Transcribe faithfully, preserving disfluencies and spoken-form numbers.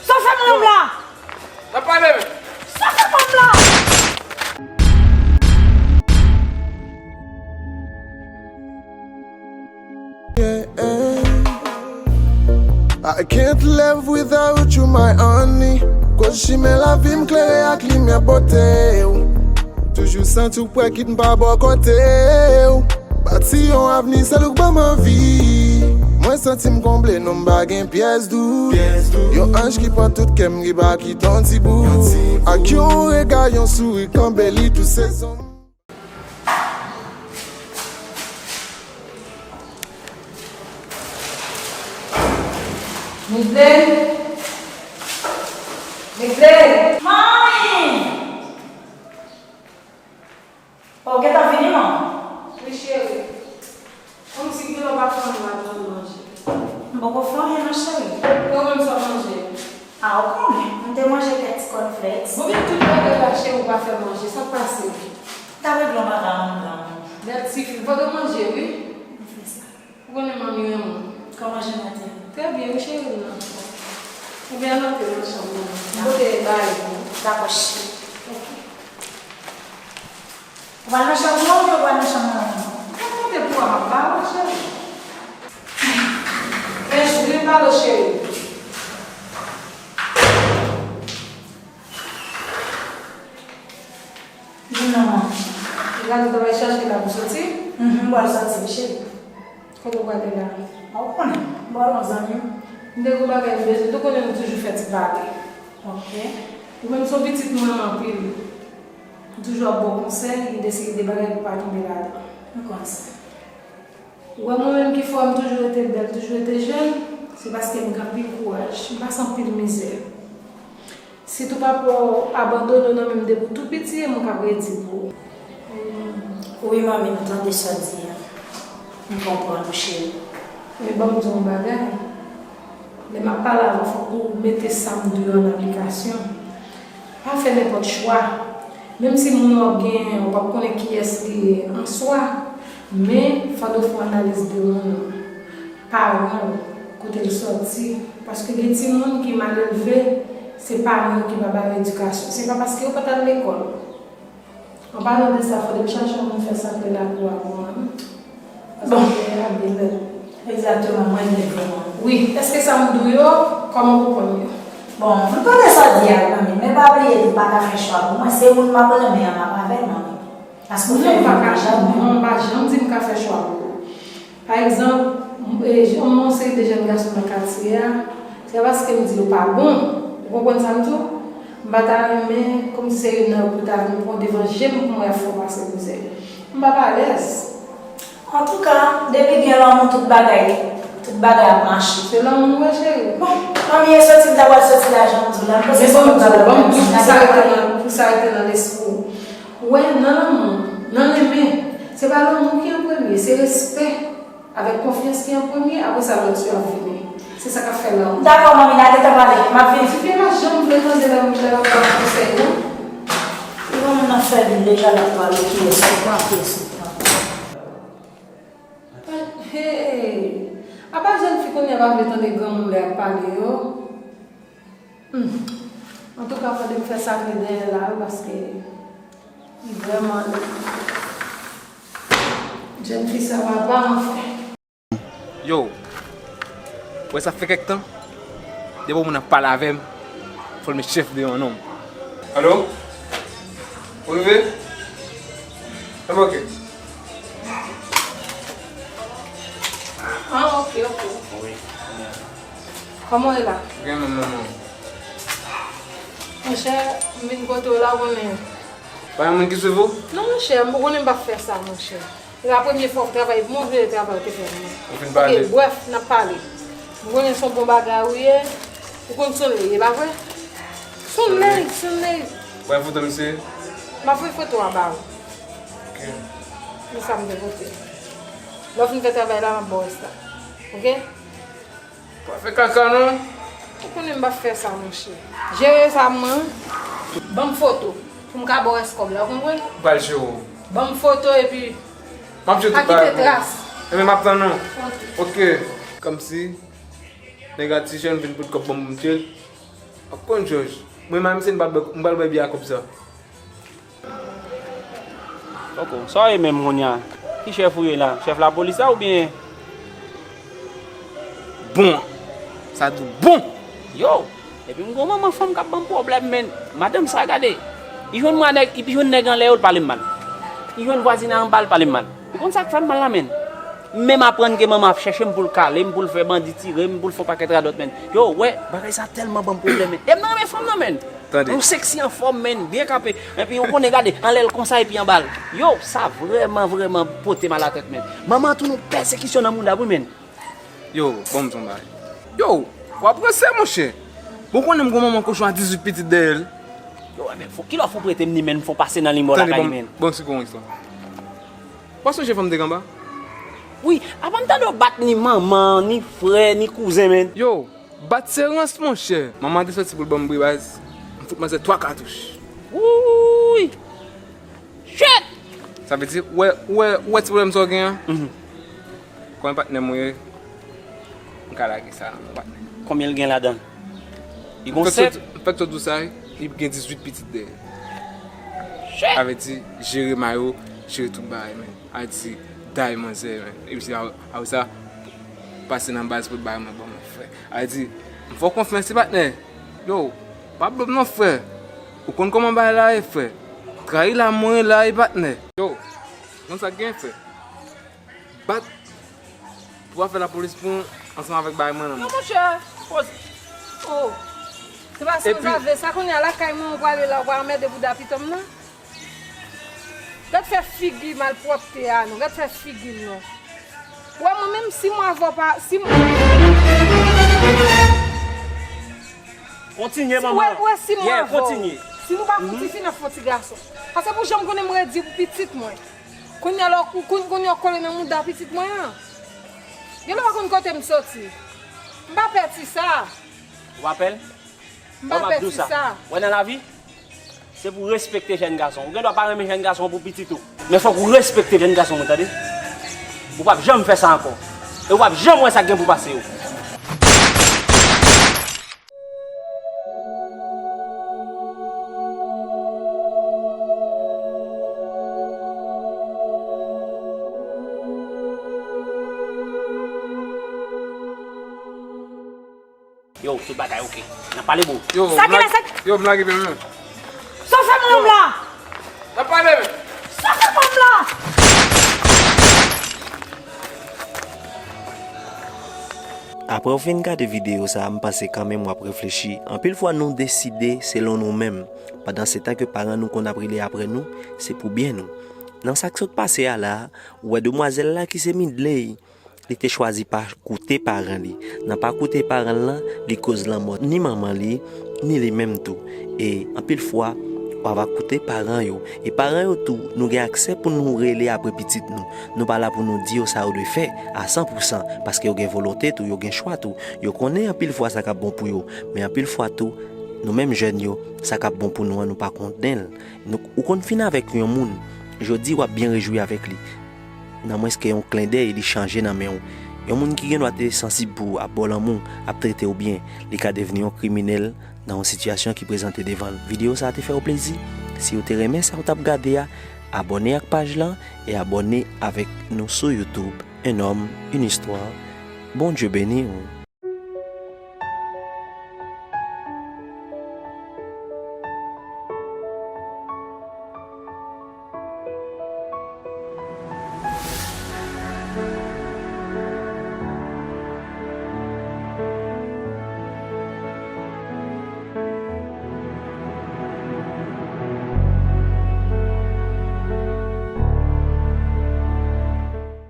Sa w fè manman m la? N ap pale, men. Sa w fè manman m la? Yeah. I can't live without you, my honey. Koz chimen lavi m klere ak limyè bote w. Toujou santi w prè kit m pa bò kote w. Bati yon avni sèl ou k ban m anvi. Mwen santi m konble non m pa gen pyès dout. Yon anj ki pran tout kè m ki pa kite yon ti bout. Ak yon rega yon souri k anbeli tout sezon. Migley! Migley! Manmi! O, w gentan vini, manmi? Wi, cheri. Kòmsi gen lè w pa fè anyen, w ap mande manje. M poko fè anyen non, cheri. E ou menm sa w manje? A, ou konnen, m te manje kèk ti cornflakes. Bon, men tout bagay la, cheri, ou pa fè manje, sa k pase? M t ap regle yon bagay anndan. Bèl tifi, fò w manje, wi. M fè sa. Ou konnen manmi renmen w. Kòman Jonathan? Trè byen, wi, cheri m nan. Ebyen, al antre nan chanm nan. M pote bagay pou ou. Dakò, cheri. Ok. Ou pral nan chanm ou an oubyen ou pral nan chanm manman w? M pral pote pou ou a, m ap ba ou, cheri. Men, vin pale, cheri. Vin non, manmi. Gade, ou t ap al chache la pou soti? Mhm, m pral soti, wi, cheri. Kote w prale la? A, ou konnen, m pral wè yon zanmi m. M te gen yon bagay m bezwen, ou konnen nou toujou fè ti pale. Ok. Ou menm se yon pitit m renmen anpil. M toujou ap ba w konsèy, gen de seri de bagay pou w pa tonbe ladan. M konn sa. Ou wè mwen menm ki fè m toujou rete bèl, toujou rete jèn, se paske m gen anpil kouraj, m pase anpil mizè. Sitou papa w abandone w nan men m depi w tou piti, e mwen k ap redi pou ou. Wi, manmi, m tande sa w di a. M konprann ou, cheri. Men ban m di w yon bagay. Lè m ap pale avè w, fòk ou mete sa m di w yo an aplikasyon. Pa fè nenpòt chwa. Menm si moun w ap genyen an, ou p ap konnen kiyès li ye an swa, men fò w fè yon analiz de moun nan. Paran w, kote l sòti. Paske gen timoun ki mal elve, se paran yo ki pa ba yo edikasyon. Se pa paske yo pa t al lekòl. An palan de sa, fòk m chache yon moun fè sa k rele lakou a pou mwen, wi. Bon. Paske Abel. Egzakteman, mwen menm vrèman. Wi, èske sa m di w yo, kòman w konprann yo? Bon, m tande sa w di a, wi, manmi, men pa bliye tou, m pa ka fè chwa pou mwen, se moun m ap renmen an, m ap avè l, manmi. Paske w fè m pa ka, non, m pa janm di m ka fè chwa pou ou. Pa egzanp, m, e, jan yon seri de jèn gason nan katye a, se pa paske m di yo pa bon, ou konprann sa m di w? M pa ta renmen kòmsi se youn nan yo pou ta vin pran devan je m pou m wè fò pase mizè. M p ap alèz. Antouka, depi gen lanmou, tout bagay, tout bagay ap mache. Se lanmou m wè, cheri. Bon, manmi, e soti m ta pral soti la, jan m di w la, m panse se yon bagay pou sa rete nan, pou sa rete nan lespri w. Ou wè, nan lanmou, nan renmen, se pa lanmou ki an premye, se respè. Avèk konfyans ki an premye, apre sa lòt yo ap vini. Se sa k ap fè lanmou. Dakò, manmi, n a gentan pale. M ap vini. Tifi pa janm vle tande lè m, lè m ap ba w konsèy, non. Li gen moun nan fè vin deja, l ap pale, kiyès ou pran, kiyès ou pran. Hey! Apa jèn fi kounye a pa vle tande granmoun lè y ap pale yo? Hmm. Antouka, fòk m fè sa k ri dèyè la, wi, paske li vrèman lèd. Jèn fi sa pa pa anfen. Yo, ou wè sa fè kèk tan? Depi yon moun ap pale avè m, fò l met chèf deyò non m. Alo? Ou rive? Enben, oke. Ah, oke, oke, oke. Wi. Kòman w ye la? Byen menm, manman. Monchè, m vin kote w la, ou konnen. Pa gen moun ki swiv ou? Non, monchè, m konnen m p ap fè sa, monchè. Se pa premye fwa w travay pou mwen, ou vle travay ou te fè pou mwen. Ou fin pale. Oke, brèf, n ap pale. M konnen se yon bon bagay ou ye. Ou konn Sonley, e pa vre? Sonley, Sonley. Ou bay foto misye? M ap voye foto a ba ou. Oke. Men sa m te pote. Lè w fin fè travay la, m ap ba w rès la. Oke? Pa fè kaka non. Ou konnen m p ap fè sa, monchè. Jere sa mwen. Ban m foto pou m ka ba w rès kòb la, ou konprann? M pral jere w. Ban m foto epi pa kite tras. Enben, m ap tann ou. Oke. Kòmsi nèg a ti jèn vin pot kòb ban m pou m tchèl. W ap konn jòj. Mwen, m a misye, m pral bwè, m pral bwè byè a kòb sa. Poko, sa w ye menm kounye a? Ki chèf ou ye la? Chèf lapolis la oubyen? Bon! Sa tou bon! Yo! Epi m gon manman fanm k ap ban m pwoblèm, menn. Madanm sa, gade. Li jwenn mwa nèg, li jwenn nèg anlè yo, l pale m mal. Li jwenn vwazina anba, l pale m mal. Ou konn sa k fè m mal la, menn? M menm aprann ke manman ap chèche m pou l kale m, pou l fè bandi tire m, pou l fè yon pakèt radòt, menn. Yo, wè, bagay sa tèlman ban m pwoblèm, menn. E m nan renmen fanm nan, menn. Tande. Yon seksi anfòm, menn, byen kanpe. Epi ou konnen, gade, anlè l konsa epi anba l. Yo, sa vrèman, vrèman pote m alatèt, menn. Manman an tounen yon pèsekisyon nan mouda m wi, menn. Yo, ban m di w yon bagay. Yo, w ap ranse, monchè. Bon, konnen m gon manman kochon a dizuit pitit dèyè l. Yo, men, fò, kilè w fè w prete m li, menn, m fè w pase nan limò lakay li, menn. Bon, si gon istwa. W ap sonje fanm te gen anba? Wi, apa m tande w bat ni manman, ni frè, ni kouzen, menn. Yo, bat se rans, monchè. Manman an te sòti pou l ban m bri baz. M fout manzè twa katouch. Wouy! Shit! Sa vle di, ou wè, ou wè, ou wè ti pwoblèm sa w gen an? Mhm. Kòm patnè m ou ye, m ka lage sa nan men w, patnè. Konbyen l gen ladan l? Li gon sèt? M fèk sot, m fèk sot di w sa, wi, li gen dizuit pitit dèyè. Shit! Sa vle di, jere mayo, jere tout bagay, men. Sa vle di, day manzè, men. Epi se a, apre sa, pase nan baz pou bay mwen, bon, mwen, frè. Sa vle di, m fè w konfyans, wi, patnè. Yo, pa blo m non, frè. Ou konn kòman bagay la ye, frè. Trayi la, mwen la, wi, patnè. Yo, konn sa k gen, frè. Bat pou afè lapolis pou ansanm avèk bagay mwen nan men. Non, monchè. Poz. Oh. Se pa sanzave sa, kounye a lakay mwen ou prale la, ou pral anmède bouda pitit mwen nan. Gad fè figi malpwòpte a non, gad fè figi l non. Ou wè mwen menm si mwen avè w pa, si mwen Kontinye, manman. Ou wè, ou wè si mwen avè w, kontinye. Si nou pa fè yon ti fi, n ap fè yon ti gason. Paske pou jan m konnen m redi pou pitit mwen. Kounye a la, ou konn, kounye a w kole nan mouda pitit mwen an. Gen lè w pa konn kote m soti. M pa pè ti sa. Ou pa pè l? M pa pè ti sa. Wè nan lavi, se pou w respekte jèn gason. Ou gen dwa pa renmen jèn gason pou pitit ou. Men fòk ou respekte jèn gason mwen, tande? Ou p ap janm fè sa ankò. E ou p ap janm wè sa k gen pou pase yo. Yo, tout bagay oke. N ap pale, bro. Yo, sa ki la, sa? Yo, m lage pye m. Sa w fè m la? N ap pale, men. Sa w fè m la? Apre w fin gade videyo sa a, m panse kanmenm w ap reflechi. Anpil fwa, nou deside selon nou menm, pandan se tan ke paran nou konn ap rele apre nou, se pou byen nou. Nan sa k sot pase a la a, ou wè demwazèl la ki se Midley, li te chwazi pa koute paran li. Nan pa koute paran l lan, li koz lanmò ni manman li, ni li menm tou. E anpil fwa, w ava koute paran yo. E paran yo tou, nou gen aksè pou nou rele apre pitit nou. Nou pa la pou nou di yo sa yo dwe fè a san pou san, paske yo gen volonte tou, yo gen chwa tou. Yo konnen anpil fwa sa k ap bon pou yo, men anpil fwa tou, nou menm jèn yo, sa k ap bon pou nou an, nou pa konnen l. Nou, ou konn fin avèk yon moun, jodi w ap byen rejwi avèk li. Nan mwens ke yon klendèy, li chanje nan men w. Yon moun ki gen dwa te sansib pou ou ap ba w lanmou, ap trete w byen, li ka devni yon kriminèl nan yon sitiyasyon ki prezante devan l. Videyo sa a te fè w plezi? Si w te renmen sa w t ap gade a, abòne ak paj lan e abòne avèk nou sou YouTube. Un homme, une histoire. Bondye beni w.